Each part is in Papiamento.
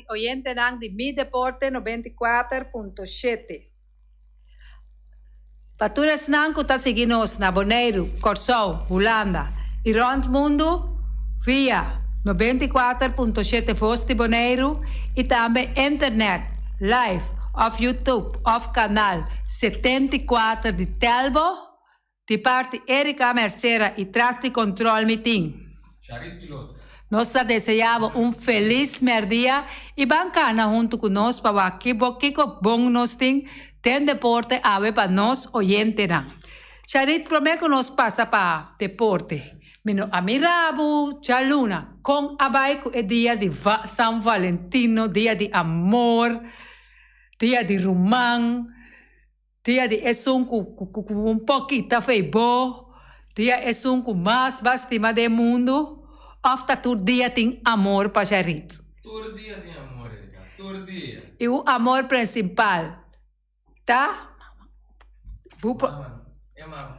oyentenan di Mi Deporte 94.7. Pa tur esnan ku ta sigui nos na Boneiru, Kòrsou, Hulanda i rònt mundu via 94.7 Vos di Boneiru i tambe internet, live òf YouTube òf kanal 74 di Telbo, Di parti Erika Mercera y tras di control mi tin. Charit Piloto. Nos ta desea bo un felis merdia y ban cana hunto cu nos pa wak kibo kico bon nos tin den deporte awe pa nos oyentenan. Charit prome cu nos pasa pa deporte mi no a mira bo djaluna con a bay cu e dia di San Valentino dia di amor dia di ruman. Dia di esun ku ku un pokita fei bo, dia esun ku mas ba stima den mundu, òf ta tur dia tin amor pa Jarit? Tur dia tin amor, Erika, tur dia. I un amor prinsipal ta bu por. Mama, e mama.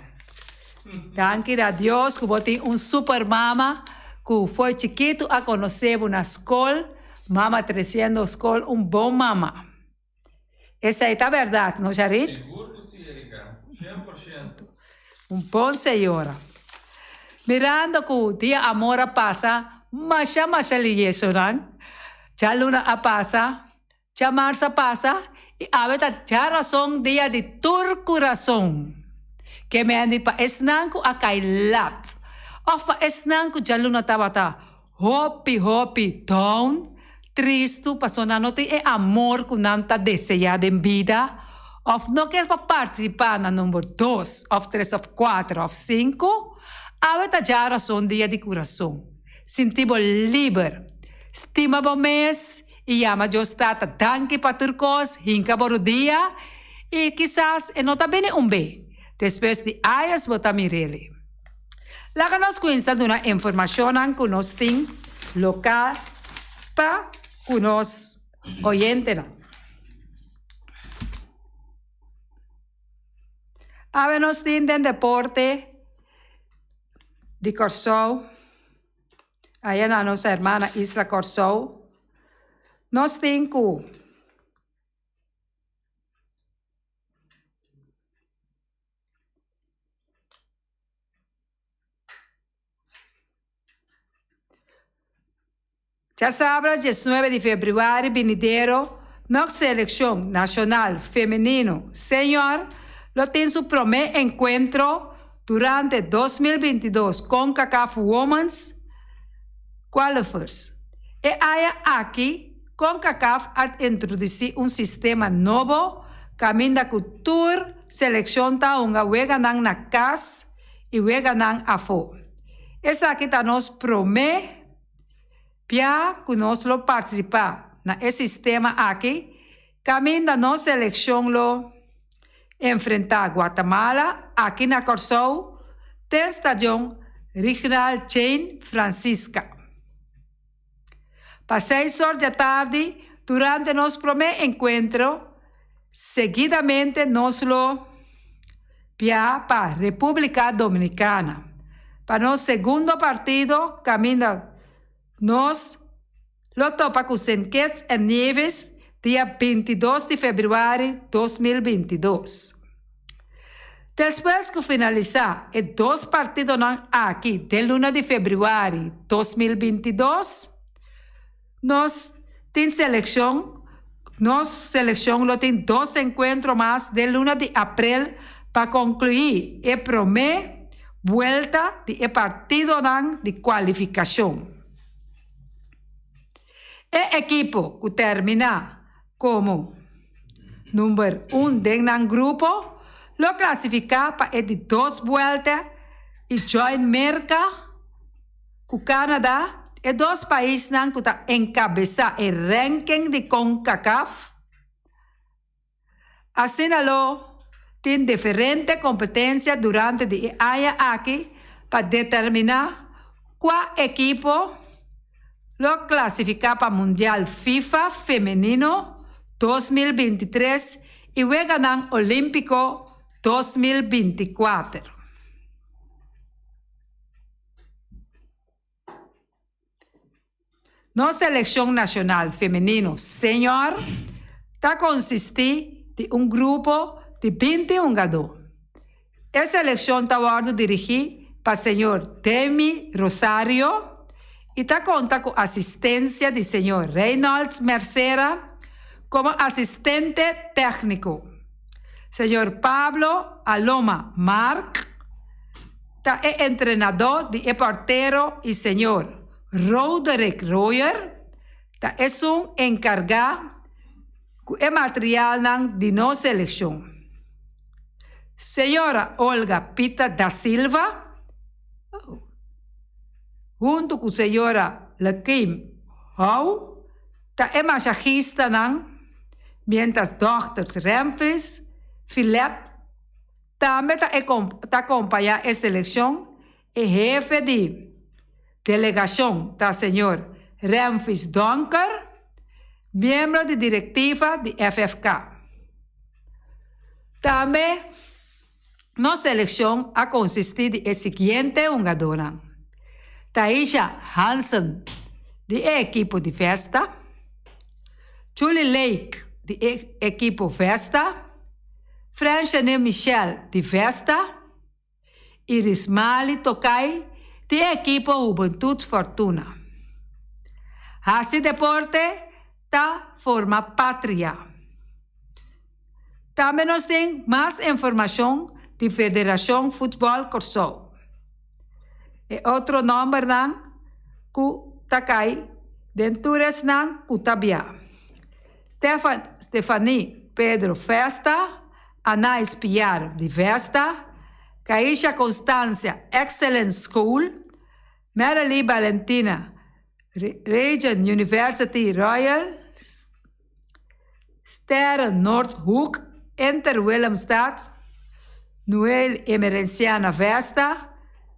Danki na Dios ku bo tin un super mama ku fo'i chikitu a konosé bo na skol, mama tresiendo skol un bon mama. Esei ta bèrdat, no Jarit? Sigur ku si, Erika. Shen por shento. Un bon señora. Mirando ku dia amor a pasa masha masha liyesonan, djaluna a pasa, djamars a pasa i awe ta djarason dia di tur kurason. Ke mendi pa esnan ku a kai lat òf pa esnan ku djaluna tabata Hopi hopi down, tristu paso nan no tin e amor ku nan ta deseá den bida òf no ke pa partisipá na number dos òf tres òf kuater òf sinku, awe ta djarason dia di kurason. Sinti bo liber. Stima bo mes i yama Dios Tata danki pa tur kos, hinka bo rudia i kisas e no ta bini un be. Despues di ayas bo ta mir'el. Laga nos kuinsa duna informashonnan ku nos tin lokal pa ku nos oyentenan. Awe nos tin den deporte di Kòrsou, aya na nos hermana isla Kòrsou, nos tin ku. Djasabra diesnuebe di febrüari binidero nos selekshon nashonal femenino senior lo tin su promé enkuentro durante 2022 Concacaf Women's Qualifiers. E aña aki Concacaf a introdusí un sistema nobo kaminda ku tur selekshon ta hunga weganan na kas i weganan afó. Esaki ta nos promé bia ku nos lo partisipá na e sistema aki kaminda nos selekshon lo enfrentá Guatemala aki na Kòrsou den Stadion Rignald Jane Francisca. Pa seis or djatardi, durante nos promé enkuentro, seguidamente nos lo bia pa Repúblika Dominikana pa nos segundo partido kaminda nos lo topa ku Saint Kitts and Nevis dia 22 di febrüari 2022. Despues ku finalisá e dos partidonan aki den luna di febrüari 2022, nos tin selekshon nos selekshon lo tin dos enkuentro mas den luna di aprel pa konkluí e promé buelta di e partidonan di kualifikashon. E ekipo ku terminá komo number un den nan grupo lo klasifiká pa e di dos buelta i join Merka ku Canada, e dos paisnan ku ta enkabesá e ranking di Concacaf. Asina lo tin diferente kompetensia durante di e aña aki pa determiná kua ekipo lo klasifiká pa Mundial FIFA Femenino 2023 i Weganan Olímpiko 2024. Nos selekshon nashonal femenino senior ta konsistí di un grupo di 20 hungadó. E selekshon ta wòrdu dirigí pa señor Demi Rosario i ta konta ku asistensia di señor Reynolds Mercera komo asistente tékniko. Señor Pablo Aloma Mark ta e entrenadó di e portero i señor Roderick Royer ta esun enkargá ku e materialnan di nos selekshon. Señora Olga Pita da Silva huntu ku señora Lekim Hou ta e masahistanan, miéntras dòkters Remfris Filet tambe ta e ta kompañá e selekshon. E hefe di delegashon ta señor Remfis Donker, miembro di direktiva di FFK. Tambe nos selekshon a konsistí di e siguiente hungadónan, Taisha Hansen di e ekipo di Vesta, Julie Lake di e ekipo Vesta, Franchene Michel di Vesta, Irismali Tokay di e ekipo Hubentud Fortuna. Hasi deporte ta forma patria. Tambe nos tin mas informashon di Federashon Futbòl Kòrsou. E otro nòmbernan ku ta kai den tur esnan ku ta bia. Stefan Stefanie Pedro Festa, Anais Piar di Vesta, Kaisha Constancia Excellence School, Marilee Balentina Regent University Royal Sterren Noordhoek Inter Willemstad, Noel Emerenciana Vesta,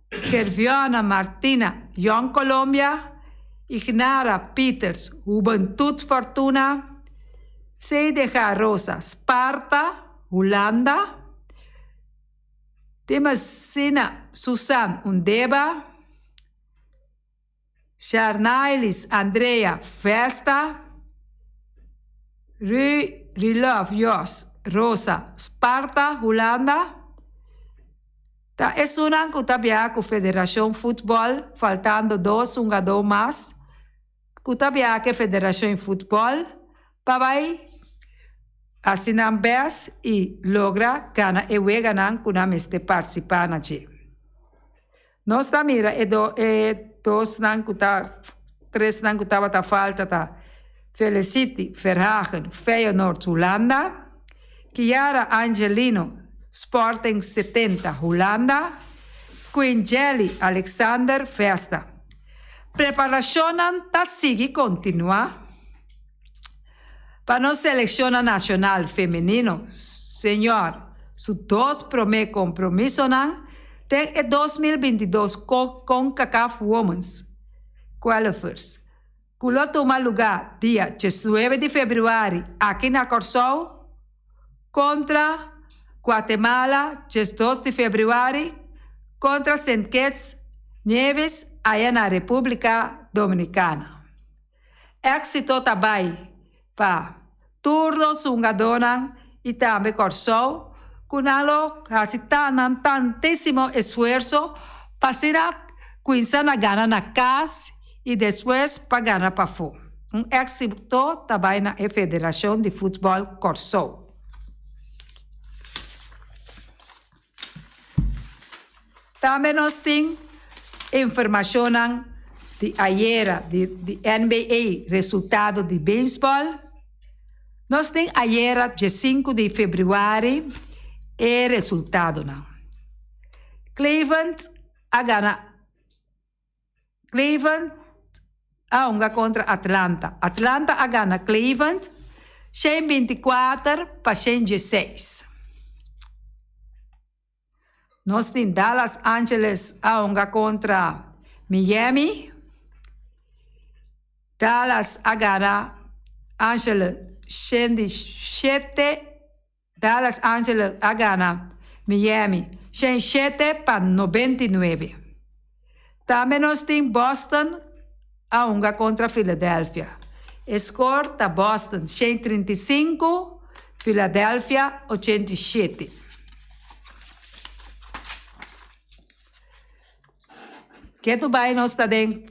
Gerviona Martina Jong Colombia, Ignara Pieters Hubentud Fortuna, CDG Rosa Sparta, Hulanda, Timasina Susan Undeba, Sharnailis Andrea Vesta, Rilove Jos Rosa Sparta, Hulanda, ta esunnan ku ta biaha ku Federashon Futbòl faltando dos hungadó mas ku ta biaha ku e Federashon Futbòl pa bai hasi nan bèst i logra gana e weganan ku nan mester partisipá na dje. Nos ta mira e do e dosnan ku ta tresnan ku tabata falta ta Felicity Verhagen, Feyenoord, Hulanda, Kiara Angelino, Sporting 70, Hulanda, Queen Jelly Alexander, Vesta. Preparashonnan ta sigui kontinuá pa nos selekshonnan nashonal femenino señor su dos promé kompromisonan den e 2022 Concacaf Women's Qualifiers ku lo tuma lugá dia 19 di febrüari aki na Kòrsou kontra Guatemala 12 di febrüari kontra Saint Kitts Nevis aya na Repúblika Dominikana. Éksito ta bai pa tur nos hungadónan i tambe Kòrsou ku nan lo hasi nan tantísimo esfuerso pa asina kuminsá na gana na kas i despues pa gana pafó. Un éksito ta bai na e Federashon di Futbòl Kòrsou. Tambe nos tin informashonnan di ayera di di NBA resultado di beisbòl. Nos tin ayera 15 di febrüari e resultadonan. Cleveland a gana Cleveland a hunga kontra Atlanta. Atlanta a gana Cleveland 124 pa 116. Nos tin Dallas Angeles a hunga kontra Miami. Dallas a gana Angeles 107 Dallas Angeles a gana Miami 107 pa 99. Tambe nos tin Boston. a hunga kontra Philadelphia. E skor ta Boston 135, Philadelphia 87. Ketu bai nos ta den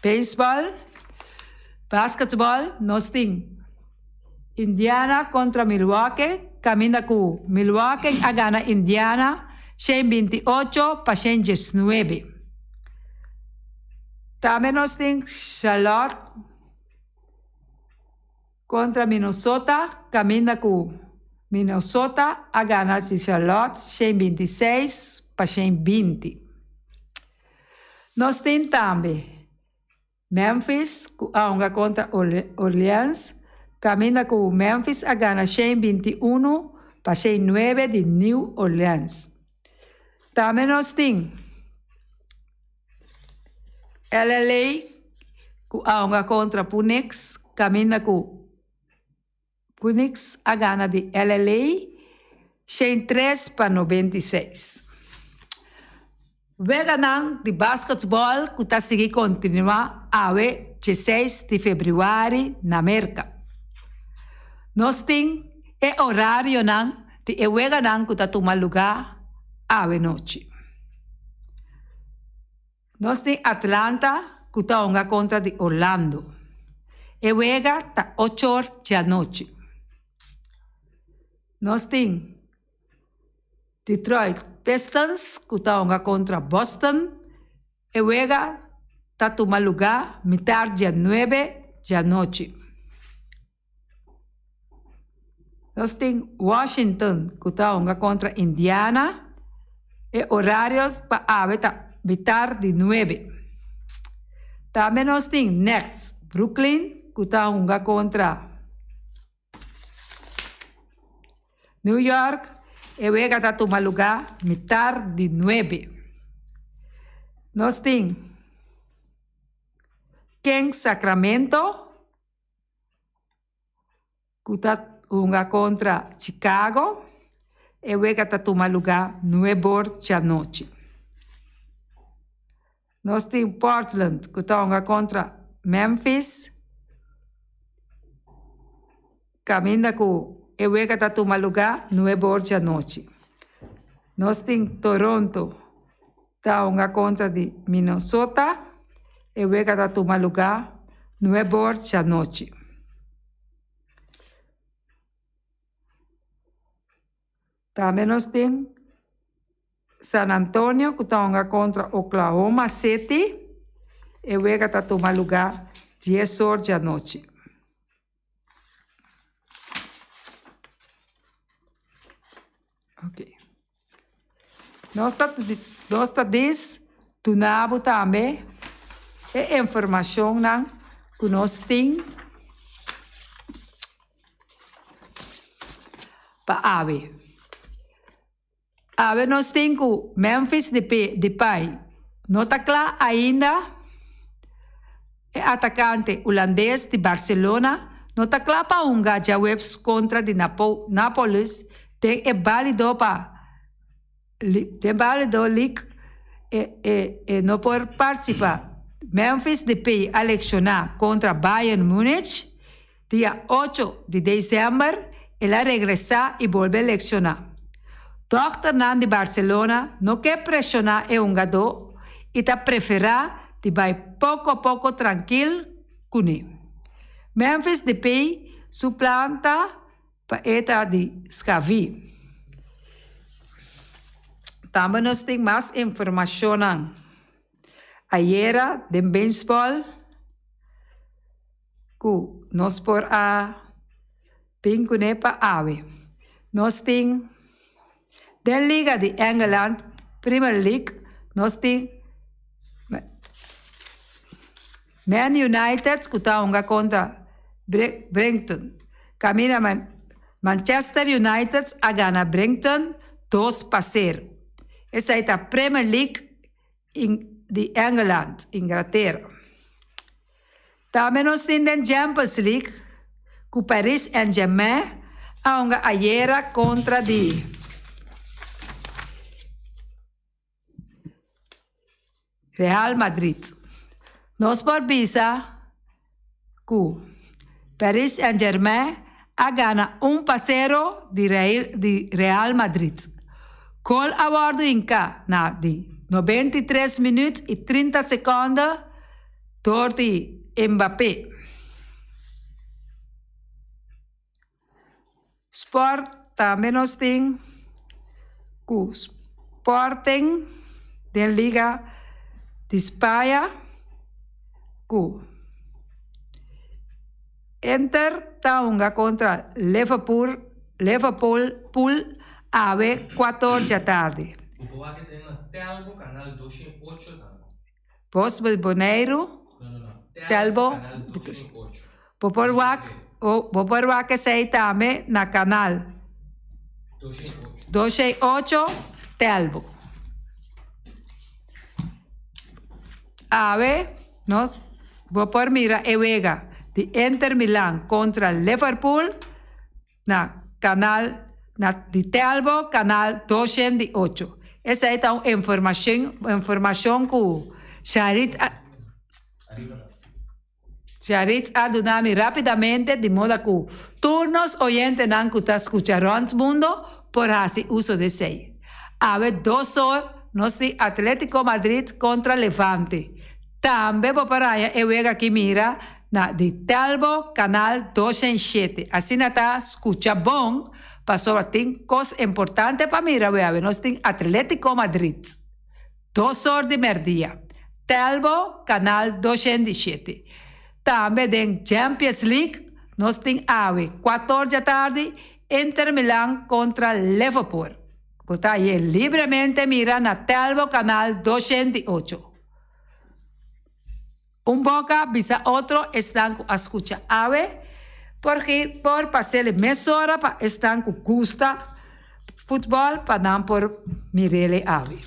beisbòl, basketbòl nos tin Indiana kontra Milwaukee kaminda ku Milwaukee a gana Indiana 128 pa 119. Tambe nos tin Charlotte kontra Minnesota kaminda ku Minnesota a gana di Charlotte 126 pa 120. Nos tin tambe Memphis ku a hunga kontra Orleans kaminda ku Memphis a gana 121 pa 109 di New Orleans. Tambe nos tin LA ku a hunga kontra Phoenix kaminda ku Phoenix a gana di LA 103 pa 96. Weganan di basketbòl ku ta sigui kontinuá awe 16 di febrüari na Merka. Nos tin e orarionan di e weganan ku ta tuma lugá awe nochi. Nos tin Atlanta ku ta hunga kontra di Orlando. E wega ta ocho or djanochi. Nos tin Detroit Pistons ku ta hunga kontra Boston. E wega ta tuma lugá mitar dja nuebe djanochi. Nos tin Washington ku ta hunga kontra Indiana. E orario pa awe ta mitar di nuebe. Tambe nos tin Nets Brooklyn ku ta hunga kontra New York. E wega ta tuma lugá mitar di nuebe. Nos tin Kings Sacramento ku ta hunga kontra Chicago. E wega ta tuma lugá nuebe or djanochi. Nos tin Portland ku ta hunga kontra Memphis. Kaminda ku e wega ta tuma lugá nuebe or djanochi. Nos tin Toronto ta hunga kontra di Minnesota. E wega ta tuma lugá nuebe or djanochi. Tambe nos tin San Antonio ku ta hunga kontra Oklahoma City. E wega ta tuma lugá dies or djanochi. Ok. Nos ta nos ta dis duna bo tambe e informashonnan ku nos tin pa awe. Awe nos tin ku Memphis Depay no ta kla ainda. E atakante hulandes di Barcelona no ta kla pa hunga djaweps kontra di Napolis den e balido pa den balido league e e no por partisipa. Memphis Depay a lekshoná kontra Bayern Munich Dia ocho di december el a regresa y bolbe lecciona. Dokternan di Barcelona no ke presiona e hungadó y ta prefera di bay poco poco trankil cune. Memphis Depay su plan ta pa e ta di Xavi. Tambe nos tin mas informacionnan. Ayera den baseball. Ku nos por a bin kuné pa awe. Nos tin den liga di Engeland, Premier League, nos tin Man United ku ta hunga kontra Brighton. Kaminda Manchester United a gana Brighton 2-0. Esei ta Premier League di Engeland, Inglatera. Tambe nos tin den Champions League ku Paris Saint-Germain a hunga ayera kontra di Real Madrid. Nos por bisa ku Paris Saint-Germain a gana un pa sero di di Real Madrid. Gol a wòrdu hinká na di 93 minüt i 30 sekònde dor di Mbappé. Sport tambe nos tin ku Sporting den liga di Spaña ku Inter ta hunga kontra Liverpool Liverpool pool awe kuator djatardi. Bo por wak esei na Telbo kanal 208 tambe. Bosbel Boneiru, Telbo, bo por wak bo por wak esei tambe na kanal 208 Telbo. Awe nos bo por mira e wega di Inter Milan kontra Liverpool na kanal na di Telbo kanal 208. Esei ta un informashon informashon ku Sharit a Sharit a duna mi rapidamente di moda ku tur nos oyentenan ku ta skucha rònt mundo por hasi uso di esei. Awe dos or nos tin Atletico Madrid kontra Levante. Tambe bo por haña e wega aki mira na di Telbo Canal 207. Asina ta scucha bon pasobra tin cos importante pa mira we awe nos tin Atletico Madrid 2 or di merdia Telbo Canal 207. Tambe den Champions League nos tin awe 4 or djatardi Inter Milan contra Liverpool. Bo ta haye libremente mira na Telbo Canal 208. Un boka bisa otro esnan ku a skucha awe, porke por pas'el mesora pa esnan ku gusta futbòl pa nan por mir'el awe.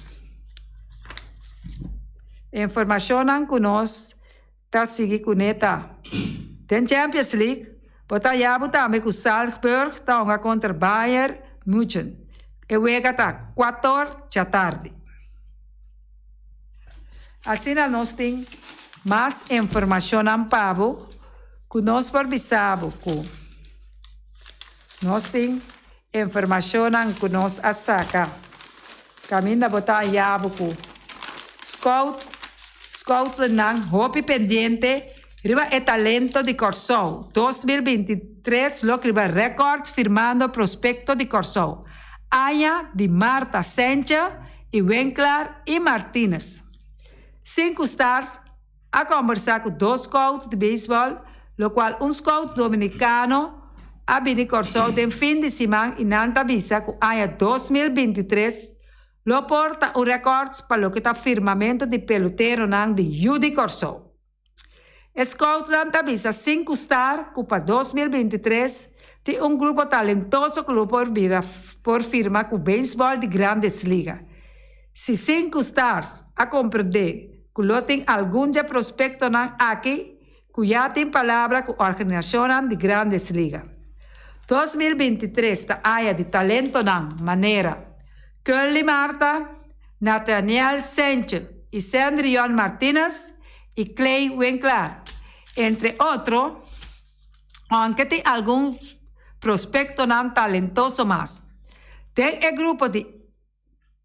Informashonnan ku nos ta sigui kuné ta, Den Champions League bo ta haña bo tambe ku Salzburg ta hunga kontra Bayern München. E wega ta kuator djatardi. Asina nos tin mas informashonnan pa bo ku nos por bisa bo ku nos tin informashonnan ku nos a saka kaminda bo ta haña bo ku scout scoutnan hopi pendiente riba e talento di Kòrsou 2023 lo kriba rèkòrt firmando prospekto di Kòrsou aña di Marta Sencha i Winklaar i Martinez. Sinku Stars a kombersá ku dos scout di beisbòl, lokual un scout dominikano a bini Kòrsou den fin di siman i nan ta bisa ku aña 2023 lo por ta un rèkòrt pa loke ta firmamentu di peloteronan di yu di Kòrsou. E scoutnan ta bisa Sinku Star ku pa 2023 tin un grupo talentoso ku lo por bira por firma ku beisbòl di Grandes Liga. Si Sinku Stars a komprendé ku lo tin algun dje prospektonan aki ku ya tin palabra ku organiashonnan di Grandes Liga. 2023 ta aña di talentonan manera Curly Martha, Nathaniel Sentje i Sendrion Martinez i Clay Winklaar, entre otro, aunke tin algun prospektonan talentoso mas. Den e grupo di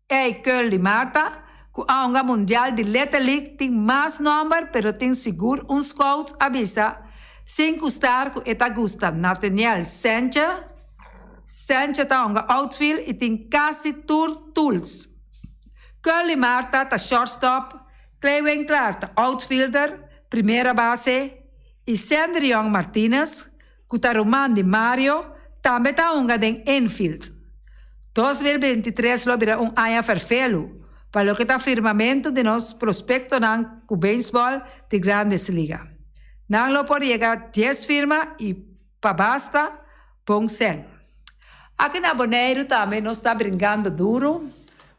Ey Curly Martha, ku a hunga Mundial di Little League tin mas nòmber pero tin sigur un scout a bisa sin kustar ku e ta gusta Nathaniel Sentje. Sentje ta hunga outfield i tin kasi tur tools. Curly Martha ta shortstop, Clay Winklaar ta outfielder, primera base, i Sendrion Martinez, ku ta ruman di Mario, tambe ta hunga den infield. 2023 lo bira un aña ferfelu pa loke ta firmamentu di nos prospektonan ku beisbòl di Grandes Liga. Nan lo por yega dies firma i pa basta bon sèn. Aki na Boneiru tambe nos ta bringando duru,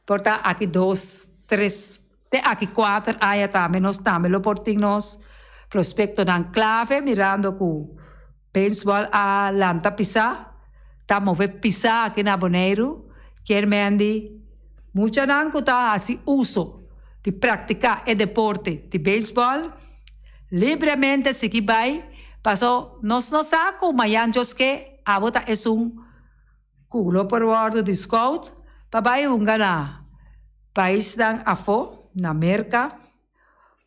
por ta aki dos, tres. Te aki kuater aña tambe nos tambe lo por tin nos prospektonan klave mirando ku beisbòl a lanta pisá, ta move pisá aki na Boneiru. Kier mendi muchanan ku ta hasi uso di praktiká e deporte di beisbòl. Libremente sigui bai, paso nos no sa ku mayan djoske abo ta esun ku lo por wòrdu di scout pa bai hunga na paisnan afó, na Merka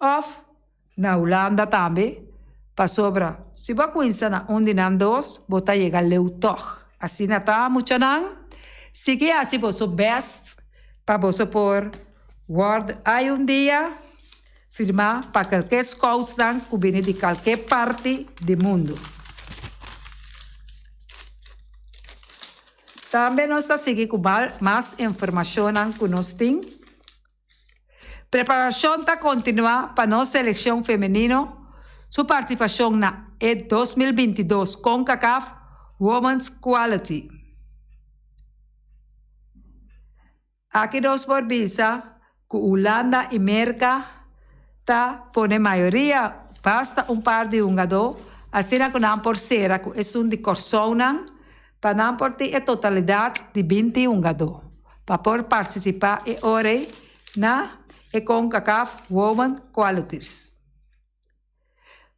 òf na Hulanda tambe, pasobra si bo a kuinsa na un di nan dos bo ta yega leu tòg. Asina ta muchanan, sigui hasi boso bèst pa boso por wòrdu ai un dia Firmá pa kalke scoutsnan ku bini di kalke parti di mundu. Tambe nos ta sigui ku mas informashonnan ku nos tin. Preparashon ta kontinuá pa nos selekshon femenino su partisipashon na e 2022 Concacaf Women's Quality. Aki nos por bisa ku Hulanda i Merka ta pone mayoria basta un par di hungadó asina ku nan por sera ku esun di Kòrsounan pa nan por tin e totalidat di 20 hungadó pa por partisipá e ora ei na e Concacaf Women Qualities.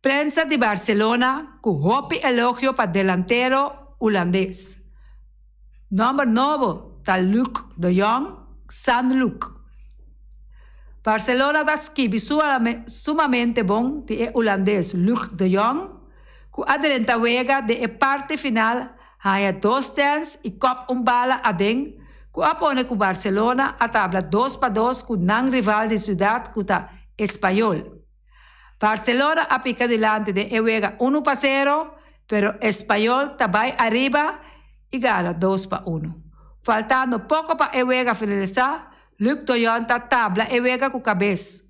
Prensa di Barcelona ku hopi elogio pa delantero hulandes. Nomber nobo ta Luuk de Jong, San Luuk. Barcelona ta skibi sumamente bon di e hulandes Luuk de Jong ku a drenta wega den e parti final haña dos chèns i kòp un bala aden ku a pone ku Barcelona a tabla 2-2 ku nan rival di siudat ku ta Espanyol. Barcelona a pica dilanti den e wega 1-0, pero Espanyol ta bay ariba y gana 2-1. Faltando poco pa e wega finalisa, Luuk de Jong ta tabla e wega cu cabes.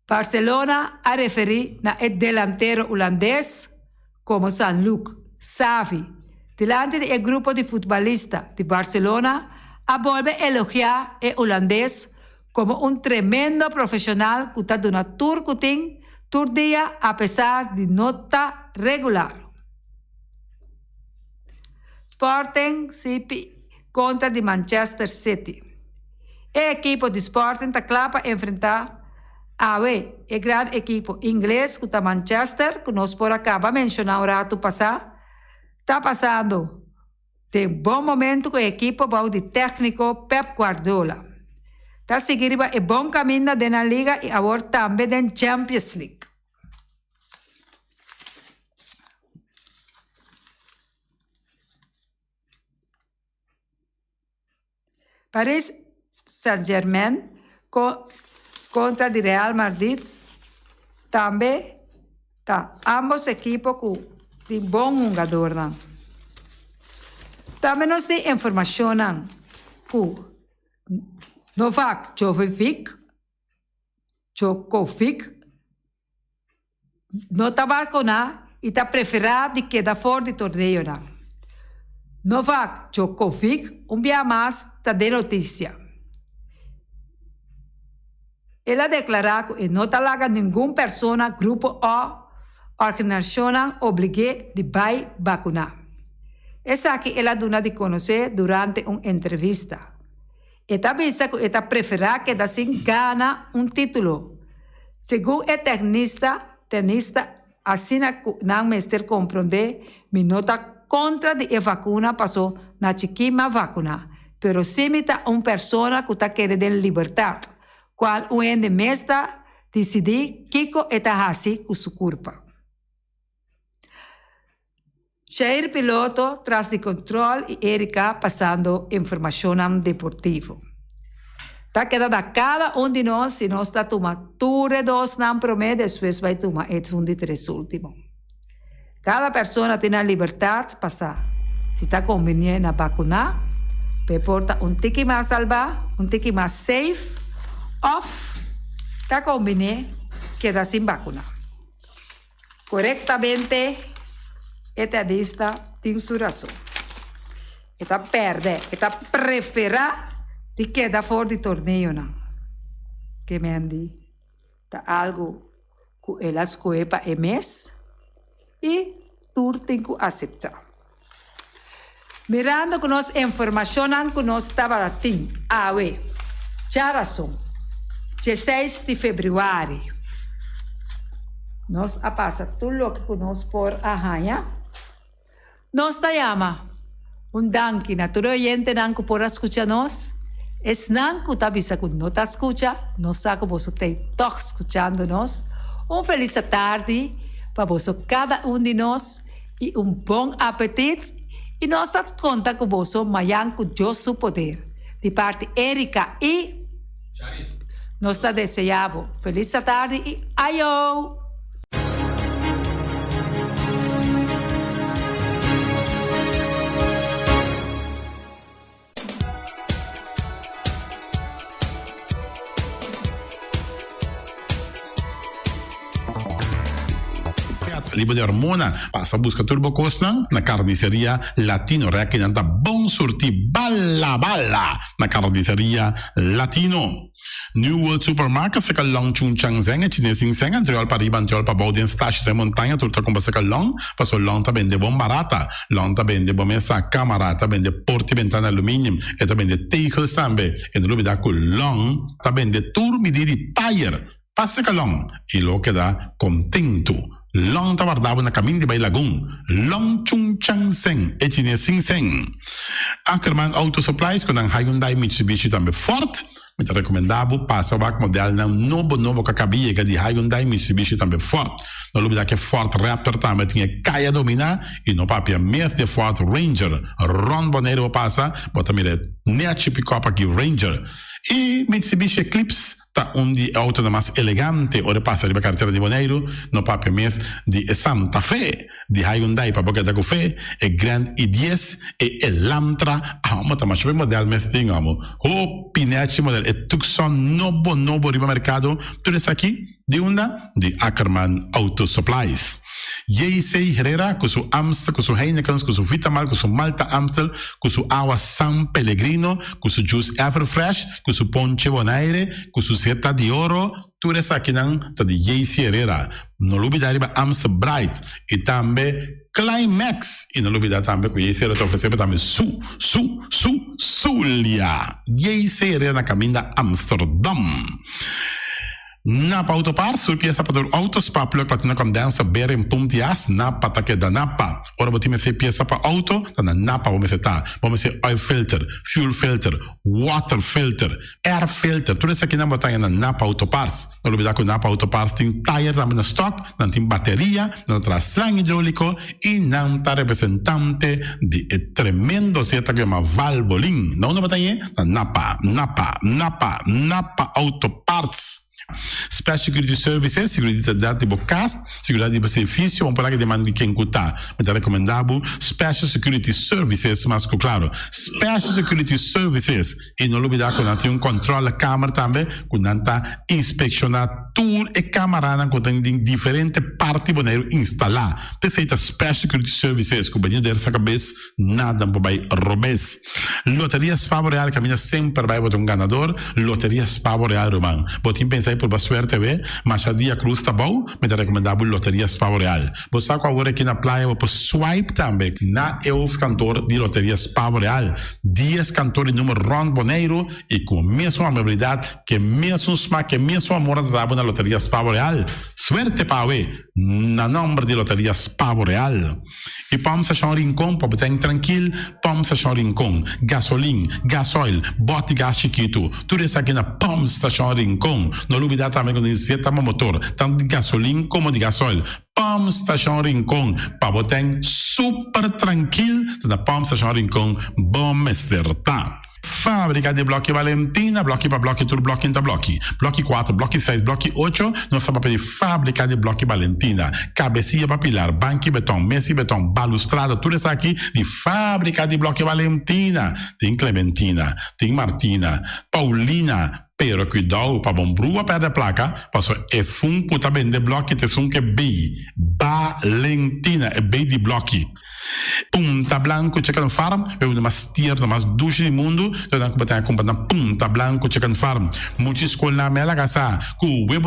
Barcelona a referi na e delantero hulandes como San Luuk, Xavi, dilanti di e grupo di futbalista di Barcelona a bolbe elogia e hulandes komo un tremendo profeshonal ku ta duna tur ku tin tur dia apesar di no ta regular. Sporting CP kontra di Manchester City. E ekipo di Sporting ta kla pa enfrentá awe e gran ekipo ingles ku ta Manchester ku nos por a kaba menshoná un ratu pasá ta pasando Den bon momento ku e ekipo bou di tèkniko Pep Guardiola ta sigui riba e bon kaminda den nan liga i awor tambe den Champions League. Paris Saint-Germain kontra di Real Madrid tambe ta ambos ekipo ku tin bon hungadornan. Tambe nos tin informashonnan ku Novak Djokovic no ta bakuná i ta preferá di keda for di torneonan. Novak Djokovic un bia mas ta den notisia. El a deklará ku e no ta laga ningun persona, grupo o organisashonnan oblig'é di bai bakuná. Esaki el a duna di konosé durante un entrevista. E ta bisa ku e ta preferá keda sin gana un título. Segun e tèknista, tenista, asina ku nan mester komprondé mi no ta kontra di e vakuna paso na chikí m'a vakuná, pero sí mi ta un persona ku ta kere den libertat, kual un hende mes ta disidí kiko e ta hasi ku su kurpa. Jair Piloto tras di control y Erika pasando informacionnan deportivo. Ta keda na cada un di nos si nos ta tuma tur e dosnan prome despues bay tuma e un di tres ultimo. Cada persona tin nan libertad pa sa si ta convenie na vacuna p'e por ta un tiki mas salba, un tiki mas safe of ta convenie keda sin vacuna. Korektamente e tenista tin su rason. E ta pèrdè, e ta preferá di keda for di torneonan. Ke men di ta algu ku el a skohe pa e mes i tur tin ku aseptá. Mirando ku nos informashonnan ku nos tabata tin awe, djarason, 16 di febrüari. Nos a pasa tur loke ku nos por a haña. Nos ta yama un danki na tur e oyentenan ku por a skucha nos. Esnan ku ta bisa ku no ta skucha, nos sa ku boso t'ei tòg skuchando nos. Un felis atardi pa boso kada un di nos i un bon apetit. I nos ta konta ku boso mayan ku Dios su poder. Di parti Erika i. Nos ta desea bo felis atardi i ayo! Libo di hormona, pasa busca tur bo cosnan na Carniceria Latino. Rekinan ta bon surti bala bala. Na Carniceria Latino. New World Supermarket seka long chun chang zeng e chines sin seng antriol pa riba antriol pa bou den stash den montaña tur ta cumpra seka long paso long ta bende bon barata long ta bende bo mesa camara ta bende porti bentana aluminium e ta bende tegels tambe e no lubida cu long ta bende tur midi di tayer Pa seka Long i lo keda kontentu. Long ta warda bo na kamin di bai Lagun. Long Chung Chang Seng, e chines sin seng. Ackerman Auto Supplies ku nan Hyundai, Mitsubishi tambe Ford. Mi ta rekomendá bo pasa wak modelnan nobo nobo ku a kabi yega di Hyundai, Mitsubishi tambe Ford. No lubidá ku e Ford Raptor tambe tin e kaya dominá i no papia mes di e Ford Ranger. Rònt Boneiru bo pasa bo ta mira e nechi pikòp aki Ranger. I Mitsubishi Eclipse. Ta un di e autonan mas elegante ora e pasa riba karetera di Boneiru, no papia mes di e Santa Fe, di Hyundai pa bo keda ku fe, e Grand i dies, e Elantra, amo ta masha hopi model mes tin amo, hopi nechi model, e Tucson nobo nobo riba merkado, tur esaki di unda? Di Ackerman Auto Supplies. JC Herrera ku su Amstel, ku su Heinekens, ku su Vitamal, ku su Malta Amstel, ku su awa San Pellegrino, ku su juice Everfresh, ku su ponche Bonaire, ku su seta di oro, tur esakinan ta di JC Herrera. No lubida riba Amstel Bright i tambe Climax. I no lubida tambe ku JC Herrera ta ofresé bo tambe su, su, su, Zulia. JC Herrera na kaminda Amsterdam. Napa Auto Parts, tur piesa pa tur auto, spark plug, platina condenser, bearing, pump di as, Napa ta keda Napa. Ora bo tin mester piesa pa auto, ta na Napa bo mester ta. Bo mester oil filter, fuel filter, water filter, air filter, tur esakinan bo ta haña na Napa Auto Parts. No lubida ku Napa Auto Parts tin tayer tambe na stock, nan tin bateria, nan ta traha slang hidrolico y nan ta representante di e tremendo zeta ku yama Valvoline. Na unda bo ta hañ'e? Na Napa, Napa, Napa, Napa Auto Parts. Special Security Services, Seguridat di bo kas, seguridat di bo servisio, un por aki den man di ken ku ta. Mi ta rekomendá bo Special Security Services mas ku klaro. Special Security Services i no lubidá ku nan tin un kòntròle kamer tambe ku nan ta inspekshoná tur e kamaranan ku ta den diferente parti Boneiru instalá. P'esei ta Special Security Services ku bini der sa kabes Nada por bai robes. Loteria Spavo Real caminda semper bai bo ta un ganador. Loteria Spavo Real ruman. Bo tin pensa di purba suerte awe? Masha dia cruz ta bou, mi ta recomenda bo Loteria Spavo Real. Bo sa cu awor aki na playa bo por swipe tambe na e hoofdkantoor di Loteria Spavo Real. Dies kantoor di numero rond Boneiru y cu mesun amabilidad, ke mesun smak, ke mesun amor nan ta da bo na Loteria Spavo Real. Suerte pa awe! Na nomber di Loteria Spavo Real. I Pump Station Rincon pa bo ten trankil, Pump Station Rincon, gasolin, gasoil, bòt di gas chikitu, tur esaki na Pump Station Rincon. No lubidá tambe ku nos zeta bo motor, tantu di gasolin komo di gasoil. Pump Station Rincon, pa bo ten super trankil, ta na Pump Station Rincon bo mester ta. Fábrika di Blòki Valentina, blòki pa blòki, tur blòki ta blòki. Blòki kuater, blòki seis, blòki ocho, nos ta papia di Fábrika di Blòki Valentina. Kabesia pa pilar, banki beton, mesa di beton, balustrada, tur esaki di Fábrika di Blòki Valentina. Tin Clementina, tin Martina, Paulina, pero kuidou pa bon brua pèrdè plaka, pasobra e fun ku ta bende blòki ta esun ku e bei Valentina, e bei di blòki. Punta Blanco Chicken Farm, e bebida mas tierno, mas dushi di mundu, lo nan ku bo ta kumpra na Punta Blanco Chicken Farm. Mucha skolnan mel a kasa ku webunan.